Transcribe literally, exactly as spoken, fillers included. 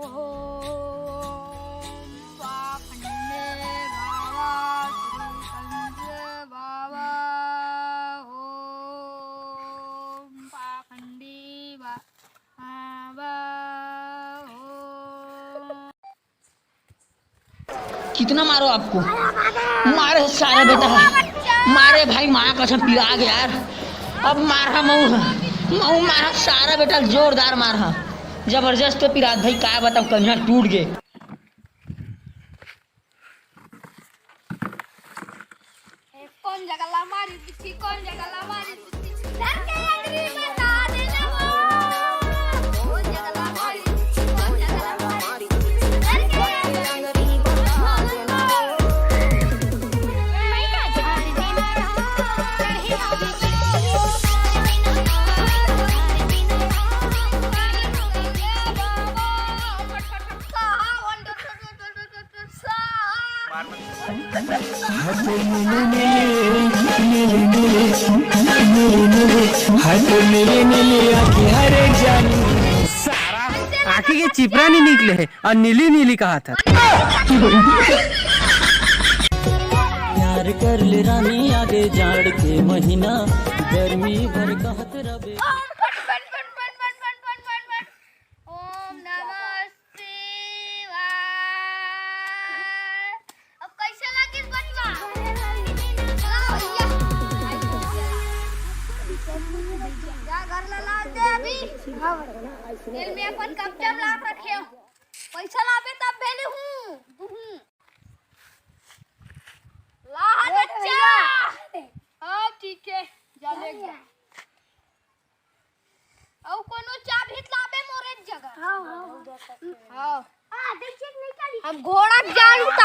ओम पाखंडी बाबा, श्री कंस बाबा, ओम पाखंडी बाबा, ओम। कितना मारो आपको? मारे सारा बेटा, मारे भाई, माँ कसम पिरा गया यार। अब मारा मऊ, मऊ मारा सारा बेटा, जोरदार मारा, जबरदस्त पिरात भाई, का बताओ, कन्हा टूट गए। कौन जगह ला मारी बिच्छी, कौन जगह ला मारी बिच्छी? घर के अंगरी बता देना वो। कौन जगह ला मारी बिच्छी, कौन जगह ला मारी बिच्छी? घर के अंगरी बता देना वो। सारा आँखी के चिपरा नहीं निकले है और नीली नीली कहा था। प्यार कर ले रानी, आगे जाड़ के महीना गर्मी भर कहत रबे। ओम नमः शिवाय। अब कैसे लगिस बचवा? जा घर ला लाद दे अभी। तेल में अपन कब्जा ला रखे हो। पैसा लाबे तब भेले हूँ। ला बच्चा। हाँ ठीक है, जा ले जा। अउ कोनो चाबी लाबे मोरे जगह। हाँ, हाँ, हाँ। हाँ। हम घोड़ा के जाल उतार